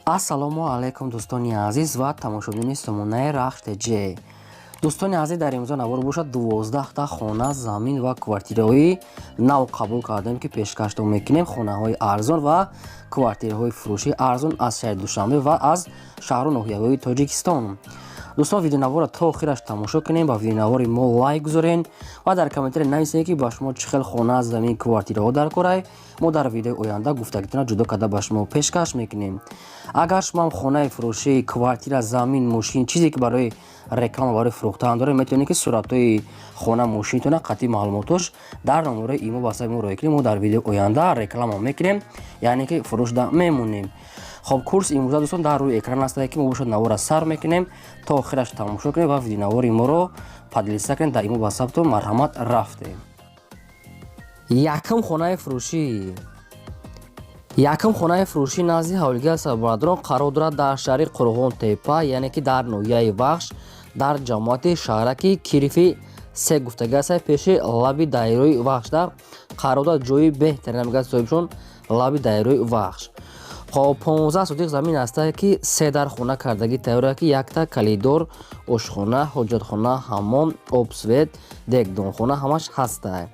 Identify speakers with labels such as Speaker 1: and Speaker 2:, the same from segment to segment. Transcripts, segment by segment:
Speaker 1: Ассалому алайкум, дӯстони азиз ва тамошобинони сомонаи Рахш ТЖ. Дӯстони азиз, дар имрӯза навор бошад, 12та хона, замин ва квартираҳои нав қабул кардем, ки пешкаштон мекунем. Хонаҳои арзон ва квартираҳои фурӯшии арзон аз шаҳри Душанбе ва аз шаҳру ноҳияҳои Тоҷикистон. Дӯстон, видеонаворро то охираш тамошо кунем, ба видеонавори мо лайк гузорен ва дар комментария нависед, ки ба шумо чӣ хел хона, замин, квартираҳо дар корай. Мо дар видеои оянда гуфтагитона ҷудо карда ба шумо пешкаш мекунем. Агар шумоам хонаи фурӯшӣ, квартира, замин, мошин, чизе ки барои реклама, барои фурӯхтан доред, метавонед, ки суратҳои хона, мошинтона қатъи маълумотош дар номерои имо, ватсапи мо роҳӣ кунем. Мо дар видеои оянда реклама мекунем, яъне ки фурӯшда мемонем. Хоб, курс имрӯза, дӯстон, дар рӯи экран астае, ки мо бошад навора сар мекунем, то охираш тамошо кунем ва видеонавори моро поделиться кунем дар имо, ватсаптон. Марҳамат, рафтем. Якум хонаи фурӯшӣ. Якум хонаи фурӯшӣ назди ҳавлиги аст, бародарон, қарор дорад дар шаҳри Қурғон Тепа, яъне ки дар ноҳияи Вахш, дар ҷамоати шаҳраки Кирифи се гуфтагӣ аст, пеши лаби дарёи Вахшда қарор дорад. Ҷои беҳтарина, мегӯяд соҳибшон, лаби дарёи Вахш. Хоб, 15 сотих замин астае, ки се дар хона кардагӣ тайёра, ки якта калидор, ошхона, ҳоҷатхона, ҳаммом, об, свет, дегдонхона ҳамаш ҳастае.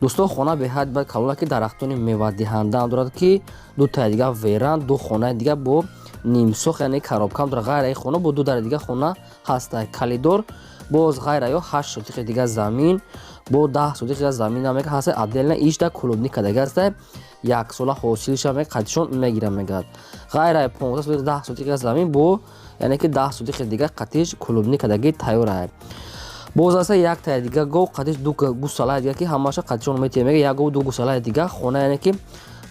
Speaker 1: Дӯстон, хона беҳад бад калона, ки дарахтони мевадиҳандаам дорад, ки дутаи дига веранд, ду хонаи дига бо нимсох, яъне коробкам дорад. Ғайраи хона бо ду дари дига хона ҳастае, калидор. Боз ғайраё 8 сотихи дига замин, бо 10 сотихи дига замин мега ҳастае, отдельно ишда клубника дига ҳастае, яксола ҳосилша мега, қатишон мегирам, мегӯяд. Ғайраи 15 сотих, 10 сотихи замин бо, яъне ки 10 сотихи дига қатиш клубника даги тайёрае. Боз аста яктаи дига гов, қатиш ду гусалаи дига, ки ҳамаша қатишон метиҳем, мега, як гов, ду гусалаи дига. Хона, яъне ки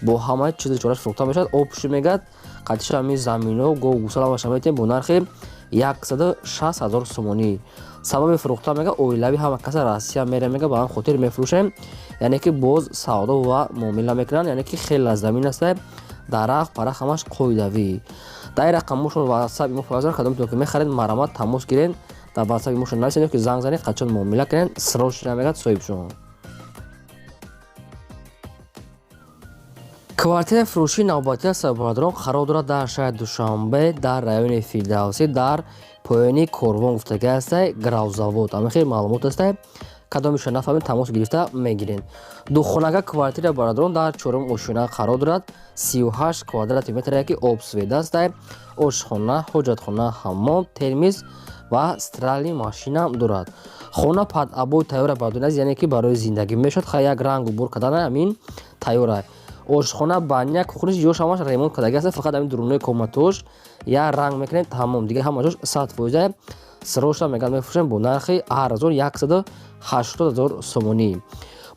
Speaker 1: бо ҳамаи чизи чораш фурӯхта мешавад. Общий, мегӯяд, қатиши ҳамин замино, гов, гусала ҳамаша метиҳем бо нархи 160 000 сомонӣ. Сабаби фурӯхта, мега, оилавӣ, ҳама каса Россия мере, мега, ба ҳам хотир мефурӯшем, яъне ки боз савдо ва муомила мекунанд. Яъне ки хеле замин аста, дарахт парахт ҳамаш қоидавӣ. Дар ин рақамошон ватсап, имо фазар, кадомтон ки мехаред, марҳамат, тамос гирен, дар ватсапи мошон нависед, ки занг занед, қачон муомила кунед, срочно, мегӯяд соҳибшон. Квартираи фурӯшии навбатӣ аст, бародарон, қарор дорад дар шаҳри Душанбе, дар райони Фирдавсӣ, дар поёни Корвон гуфтагӣ астае, гравзавод. Ҳамин хел маълумот астае, кадомиша нафаҳмед, тамос гирифта мегиред. Духонага квартира, бародарон, дар чорум ошёна қарор дорад, 38 квадрати метр, ки об, свет астае, ошхона, ҳоҷатхона, ҳаммом, термиз ва стиральный машинаам дорад. Хона под обои тайёра, бародарони азиз, яъне ки барои зиндагӣ мешавад. Хай, як рангу бур кардан ҳамин тайёра. Ошхона, баня, кухняш ҷош ҳамаш ремонт кардагӣ аст, фақат ҳамин дурунои комнатош як ранг мекунем, тамом. Дига ҳама ҷош 100%. Срочно, мегӯяд, мефурӯшем бо нархи арзон, 180 000 сомонӣ.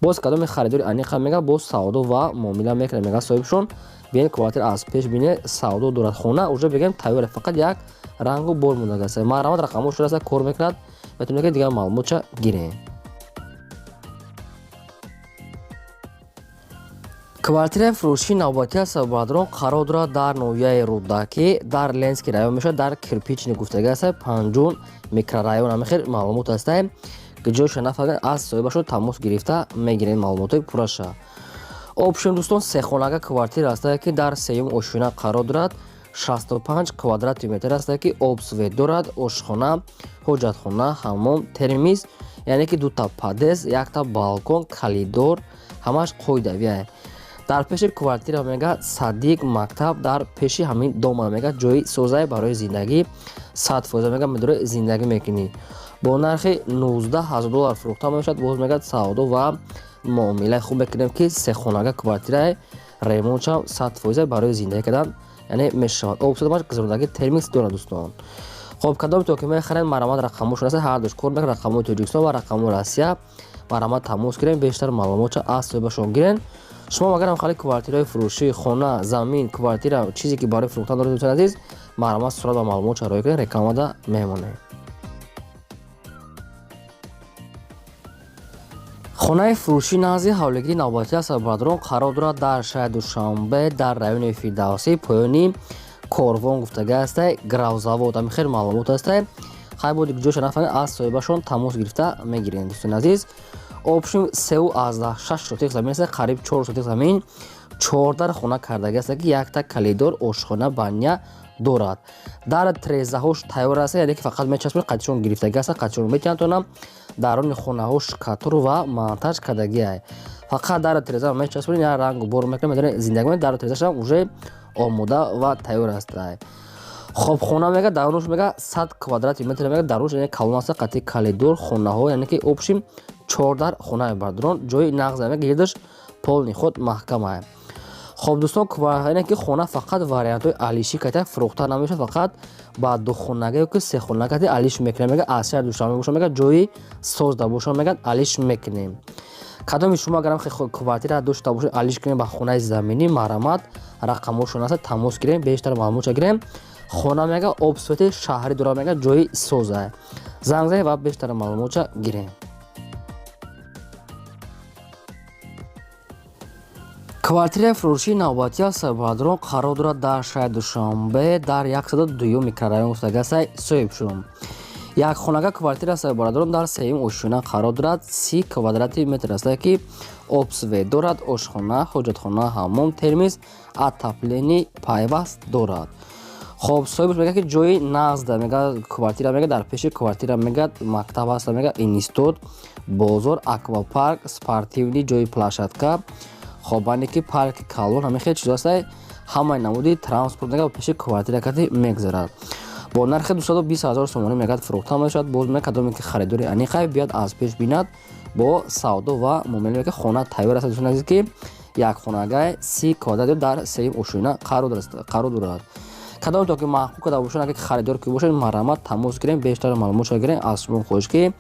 Speaker 1: Боз кадоми харидори аниқа, мега, боз савдо ва муомила мекунем, мега соҳибшон. Биен, квартира аз пеш бине, савдо дорад. Хона уже бигем тайёра, фақат як рангу бор мондаг аст. Марҳамат, рақамҳо шуда кор мекунад, метавонед, ки дигар маълумотша гирем. Квартираи фурӯшии навбатӣ аст, бародарон, қарор дорад дар ноҳияи Рӯдакӣ, дар Ленский район мешавад, дар Кирпичный гуфтагӣ аст, панҷум микрорайон. Ҳамин хел маълумот астае, ки ҷойша нафаҳмед, аз соҳибашон тамос гирифта мегиред маълумотҳои пурраша. Общем, дӯстон, сехонага квартира астае, ки дар сеюм ошёна қарор дорад, 65 квадрати метр астае, ки об, свет дорад, ошхона, ҳоҷатхона, ҳаммом, термиз, яъне ки дута подъезд, якта балкон, калидор, ҳамаш қоидавие. Дар пеши квартира, мега, садик, мактаб дар пеши ҳамин дома, мега, ҷои созае барои зиндагӣ, 100%, мега, медори зиндагӣ мекунӣ. Бо нархи 19 000 доллар фурӯхта мешавад. Боз, мегӯяд, савдо ва муомилаи хуб мекунем, ки сехонага квартираи ремонтшам 100% барои зиндагӣ кардан, яъне мешавад. Об, гузарондагӣ, термикс дорад, дӯстон. Хоб, кадоме ки мехаред, марҳамат, рақамҳошон аст, ҳардуш кор мекунад, рақамҳои Тоҷикистон ва рақамҳои Россия. Марҳамат, тамос гирем, бештар маълумотша аз соҳибашон гирен. Шумо агарам хали квартираҳои фурӯшӣ, хона, замин, квартира, чизе ки барои фурӯхтан доред, дӯстони азиз, марҳамат, сурат ва маълумотша роҳӣ кунед, рекламада мемонем. Хонаи фурӯшӣ назди ҳавлигии навбатӣ аст, бародарон, қарор дорад дар шаҳри Душанбе, дар райони Фирдавсӣ, поёни Корвон гуфтагӣ астае, гравзавод. Ҳамин хел маълумот астае. Хай, боди ҷоша нафаҳмед, аз соҳибашон тамос гирифта мегирем, дӯстони азиз. Общем, 3,6 сотих замин аст, қариб 4 сотих замин. 4 хона кардаги аст, ки якта коридор, ошхона, баня дорад. Дар трезаҳош тайёр аст, яъне ки фақат мечаспонед, қатишон гирифтаги аст, қатишон метиҳанд. Даруни хонаҳо штукатур ва монтаж кардагиай. Фақат дар треза мечаспонед, як рангу бор мекунед, метавонед зиндагӣ кунед. Дар трезашам уже омода ва тайёр аст. Хоб, хона мега дарунаш мега 100 квадрати метр мега дарунаш, яъне калон аст, қати коридор, хонаҳо, яъне ки общем 4 хона, бардорон, ҷои нағз мега, гирдаш полный худ маҳкама. Хоб, дӯстон, яъне ки хона фақат вариантҳои алишӣ ката фурӯхта намешавад, фақат ба духонага ё ки сехонага кати алиш мекунем. Мега аз шаҳри Душанбе бошад, мега ҷои созда бошад, мега алиш мекунем. Кадоми шумо агарам квартира дошта бошед, алиш кунем ба хонаи заминӣ, марҳамат, рақамҳошон аст, тамос гирем, бештар маълумотша гирем. Хона мега об, свети шаҳрӣ дорад, мега ҷои соза. Занг занед ва бештар маълумотша гирем. Квартираи фурӯшии навбатӣ аст, бародарон, қарор дорад дар шаҳри Душанбе, дар 102 микрорайон гуфтагасай соҳибшум. Як хонага квартира аст, бародарон, дар сеюм ошёна қарор дорад, 30 квадрати метр аст, ки об, свет дорад, ошхона, ҳоҷатхона, ҳаммом, термиз, отопление пайваст дорад. Хоб, соҳибаш мега, ки ҷои нағзда мега квартира, мега дар пеши квартира мега мактаб аст, мега институт, бозор, аквапарк, спортивный ҷои площадка, хоб, баъне ки парки калон, ҳамин хел чизо аст. Ҳамаи намуди транспорт мега пеши квартира кати мегзарад. Бо нархи 220 ҳазор сомонӣ мегӯяд фурӯхта мешавад. Боз мега кадоме ки харидори аниқай биёд, аз пеш бинад, бо савдо ва муомила. Мега хона тайёр аст, дӯстони азиз, ки як хонагай 30 квадрат дар сеюм ошёна қарор дорад. Кадоме то ки маъқул карда бошад, агар харидор ки бошед, марҳамат, тамос гирем, бештар маълумотша гирем. Аз шумо хоҳиш, ки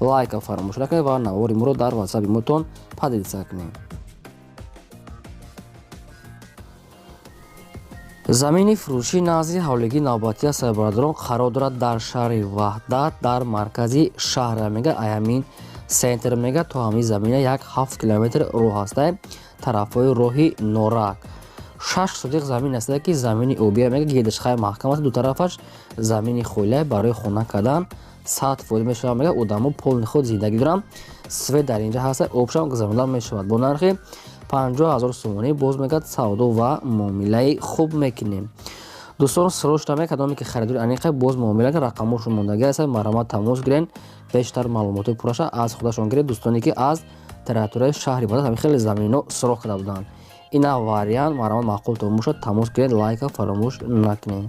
Speaker 1: лайка фаромӯш накунед ва навори моро дар ватсапи мотон поделиться кунед. Замини фурӯшии назди ҳавлигии навбатӣ аст, бародарон, қарор дорад дар шаҳри Ваҳдат, дар маркази шаҳр. Мега аямин центр мега то ҳамин замина як 7 километр роҳ ҳаста, тарафҳои роҳи Норак. 6 сотиқ замин аст, ки замини обия, мега гирдашхай маҳкам аст, ду тарафаш замини холия, барои хона кардан 100% мешавад. Мега одамо полный худ зиндагӣ доранд, свет дар инҷа ҳаста, обшам гузаронда мешавад. Бо нархи 50 ҳазор сомонӣ боз мегӯяд савдо ва муомилаи хуб мекунем. Дӯстон, срочно мега кадоме ки харидори аниқа, боз муомила, рақамҳошон мондагӣ аст, марҳамат, тамос гирен, бештар маълумотҳои пурраша аз худашон гиред. Дӯстоне ки аз территорияи шаҳри Ваҳдат ҳамин хеле замино суроғ карда буданд, ина вариант, марҳамат, маъқултон бошад, тамос гиред, лайка фаромӯш накунед.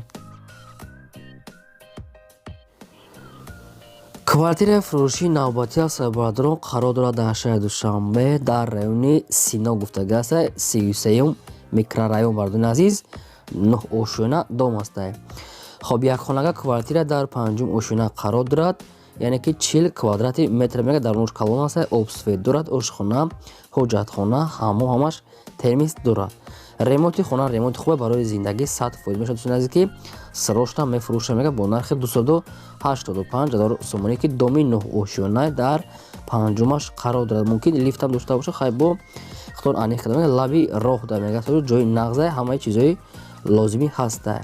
Speaker 1: Квартираи фурӯшии навбатӣ аст, бародарон, қарор дорад дар шаҳри Душанбе, дар райони Сино гуфтагӣ аст, 33 микрорайон, бародарони азиз, 9 ошёна дом аст. Хоб, якхонага квартира дар панҷум ошёна қарор дорад, яъне ки 40 квадрати метр, мега дарунаш калон аст, об, свет дорад, ошхона, ҳоҷатхона, ҳаммом, ҳамаш термиз дорад. Ремонти хона ремонти хубе, барои зиндагӣ 100% мешавад. Дӯстони азиз, ки срочно мефурӯша, мега бо нархи 285 ҳазор сомонӣ, ки доми 9 ошёна дар панҷумаш қарор дорад. Мумкин лифтам дошта бошад, хай бо худтон аниқ карда. Мега лаби роҳ да, мега ҷои нағза, ҳамаи чизҳои лозимӣ ҳаста.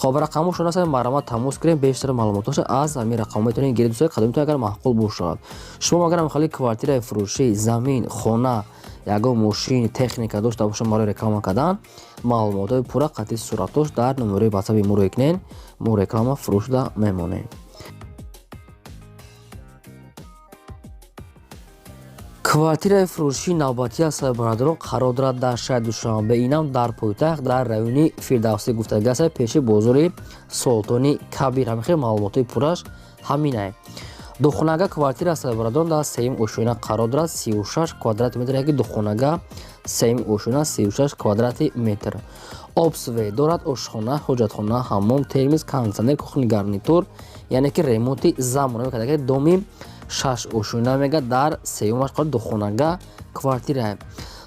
Speaker 1: Хоб, рақамҳошон аст, марҳамат, тамос гирем, бештар маълумотҳоша аз ҳамин рақамҳо метавонед гиред. Дӯстони, кадомитон агар маъқул бошад, шумо агар хали квартираи фурӯшӣ, замин, хона, ягон мошин, техника дошта бошад барои реклама кардан, маълумотҳои пурра қатъи суратҳош дар номерои ватсапи мо рӯй кунед, мо реклама фурӯшда мемонем. Квартираи фурӯшии навбатӣ аст, бародарон, қарор дорад дар шаҳри Душанбе, инам дар пойтахт, дар райони Фирдавсӣ гуфтагӣ аст, пеши бозори Солтони Кабир. Ҳамин хел маълумотҳои пурраш ҳаминае. Духонага квартира аст, бародарон, дар сеюм ошёна қарор дорад, 36 квадрати метр, яки духонага, сеюм ошёна, 36 квадрати метр. Об, свет дорад, ошхона, ҳоҷатхона, ҳаммом, термиз, кондитсионер, кухни гарнитур, яъне ки ремонти замонавӣ карда. Доми 6 ошёна мега дар сеюмаш қарор, духонага квартира.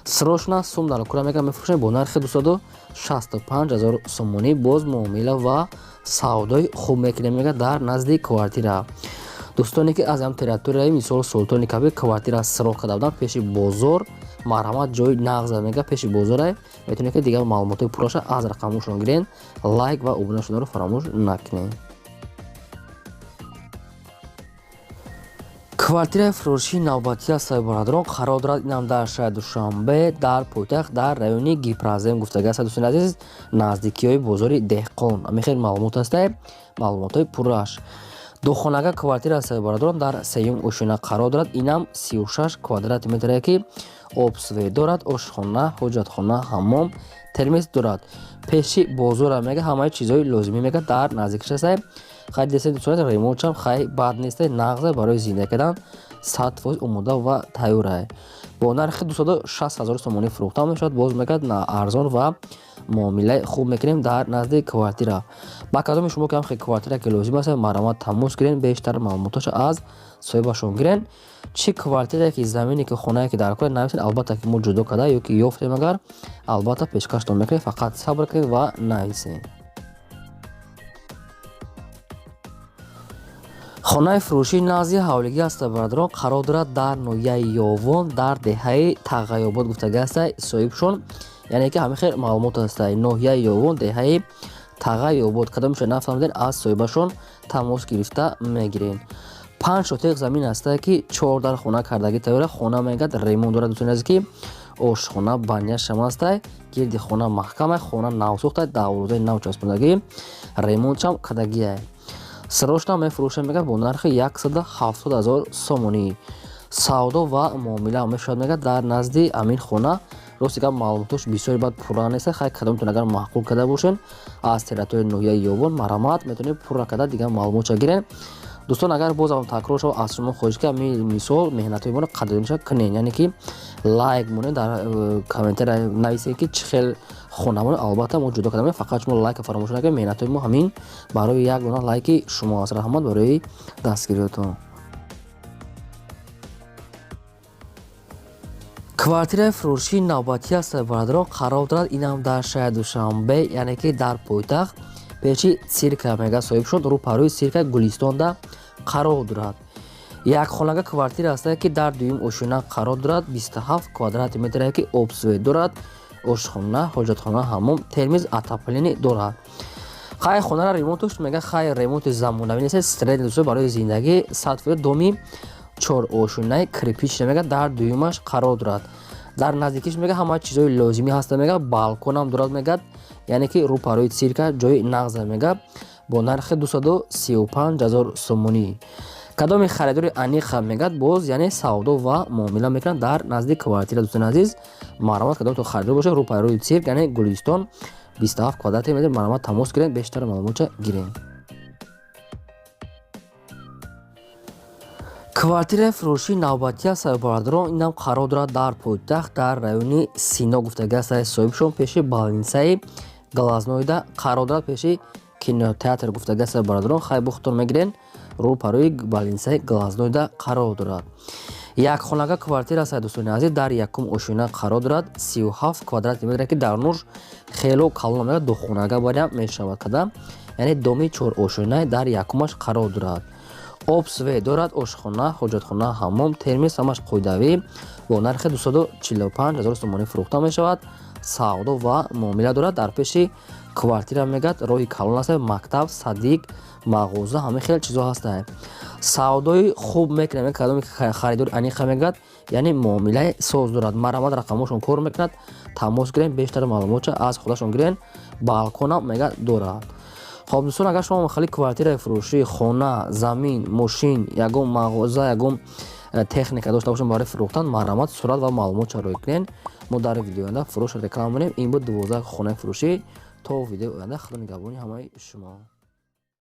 Speaker 1: Срочно сум дар кура, мега мефурӯшем бо нархи 265 ҳазор сомонӣ, боз муомила ва савдои хуб мекунем, мега дар назди квартира. Дӯстоне ки аз ҳам территорияи мисол Султони Кабир квартира сироғ карда буданд пеши бозор, марҳамат, ҷои нағза, мега пеши бозоре, метавонед ки дигар маълумотҳои пурраша аз рақамҳошон гирен. Лайк ва обуна шуданро фаромӯш накунед. Квартираи фурӯшии навбатӣ аст, бародарон, қарор дорад инам дар шаҳри Душанбе, дар пойтахт, дар райони Гипрозем гуфтага аст, дӯстони азиз, наздикиҳои бозори Деҳқон. Ҳамин хел маълумот ҳастай, маълумотҳои пурраш. Духонага квартира аст, бародарон, дар сеюм ошёна қарор дорад. Инам 36 квадрати метре ки об свет дорад, ошхона, ҳоҷатхона, ҳаммом, термес дорад. Пеши бозора мега, ҳамаи чизҳои лозимӣ мега дар наздикиш ҳастай. Хай десе дӯстони, ремонтшам хай бад нестай, нағзе, барои зинда кардан 100% омода ва тайёрай. Бо нархи 260 ҳазор сомонӣ фурӯхта мешавад. Боз мегӯяд, арзон ва муомилаи хуб мекунем дар назди квартира. Ба кадоми шумо ки ҳам квартира ки лозим аст, марҳамат, тамос гирен, бештар маълумоташо аз соҳибашон гирен. Чӣ квартирае ки, замине ки, хонае ки дар кор, нависед, албатта ки мо ҷудо карда ё ки ёфтем агар, албатта пешкаштон мекунем, фақат сабр кунед ва нависед. Хонаи фурӯшии назди ҳавлигӣ аст, бародарон, қарор дорад дар ноҳияи Ёвон, дар деҳаи Тағайобод гуфтага аста соҳибшон, яъне ки ҳамин хел маълумот аста. Ноҳияи Ёвон, деҳаи Тағайобод. Кадомеша нафаҳмиден, аз соҳибашон тамос гирифта мегирен. 5 сотиқ замин аста ки 4 дар хона кардагӣ тайёра. Хона мегӯяд, ремонт дорад, дӯстони азиз, ки ошхона баняшам астай, гирди хона маҳкамай, хона навсохтай, дарвозаи нав часпондагӣ, ремонтшам кардагиай. Срочно мефурӯшем, мегӯяд, бо нархи 170 ҳазор сомонӣ. Савдо ва муомила мешавад, мегӯяд, дар назди ҳамин хона. Рости гап, маълумотош бисёре баъд пурра нест. Хай, кадомтон агар маъқул карда бошен аз территорияи ноҳияи Ёвон, марҳамат, метавонед пурра карда дигар маълумотша гирен. Дӯстон, агар бозам такрор шавад, аз шумо хоҳиш ки ҳамин мисол меҳнатҳои моро қадрдониша кунед, яъне ки лайк монед, дар комментария нависед ки чӣ хел хонамон. Албатта мо ҷудо карда, фақат шумо лайка фаромӯш накунед. Меҳнатҳои мо ҳамин барои як дона лайки шумо аст. Раҳмат барои дастгириётон. Квартираи фурӯшии навбатӣ аст, бародарон, қарор дорад инам дар шаҳри Душанбе, яъне ки дар пойтахт, пеши цирка мега соҳиб шуд, рӯпарӯи цирка Гулистонда қарор дорад. Як хонага квартира аст ки дар дуюм ошёна қарор дорад, 27 квадрати метре ки об свет дорад, ошхона, ҳоҷатхона, ҳаммом, термиз, отопление дорад. Хай, хонара ремонтош мега, хай, ремонти замонавӣ нест, средний дӯсто, барои зиндагӣ 100%. Доми чор ошёнаи кирпич мега, дар дуюмаш қарор дорад. Дар наздикиш мега ҳама чизҳои лозимӣ ҳаста, мега балконам дорад, мегӯяд, яъне ки рӯпарӯи цирка ҷои нағза, мега, бо нархи 235 ҳазор сомонӣ. Кадоми харидори аниқа мегӯяд, боз яъне савдо ва муомила мекунад дар назди квартира. Дӯстони азиз, марҳамат, кадомтон харидор бошед, рӯпарӯи цирк, яъне Гулистон, 27 квадрати метр, марҳамат, тамос гиред, бештар маълумотша гиред. Квартираи фурӯшии навбатӣ аст, бародарон, инам қарор дорад дар пойтахт, дар райони Сино гуфтага аст соҳибшон, пеши больницаи Глазнойда қарор дорад, пеши кинотеатр гуфтага аст, бародарон. Хай, бухтон мегирен, рӯпарӯи больницаи Глазнойда қарор дорад. Як хонага квартира аст, дӯстони азиз, дар якум ошёна қарор дорад, 37 квадрати метре ки дар нуш хело калон мегӯяд, духонага бариам мешавад када, яъне доми чор ошёнаи дар якумаш қарор дорад. Об свет дорад, ошхона, ҳоҷатхона, ҳаммом, термис, ҳамаш қоидавӣ. Бо нархи 245 ҳазор сомонӣ фурӯхта мешавад. Савдо ва муомила дорад. Дар пеши квартира мегӯяд, роҳи калон аст, мактаб, садик, мағоза, ҳамин хел чизо ҳастанд. Савдои хуб мекунад, кадоми харидори аниқа мегӯяд, яъне муомилаи соз дорад. Марҳамат, рақамҳошон кор мекунад, тамос гирен, бештар маълумотша аз худашон гирен. Балконам мегӯяд дорад. Хоб, дӯстон, агар шумо мехоҳед квартираи фурӯшӣ, хона, замин, мошин, ягон мағоза, ягон техника дошта бошем барои фурӯхтан, марҳамат, сурат ва маълумотша рӯй кунед. Мо дар видеои оянда фурӯш реклама монем. Ин буд 12 хонаи фурӯшӣ. То видеои оянда, худо нигаҳбони ҳамаи шумо.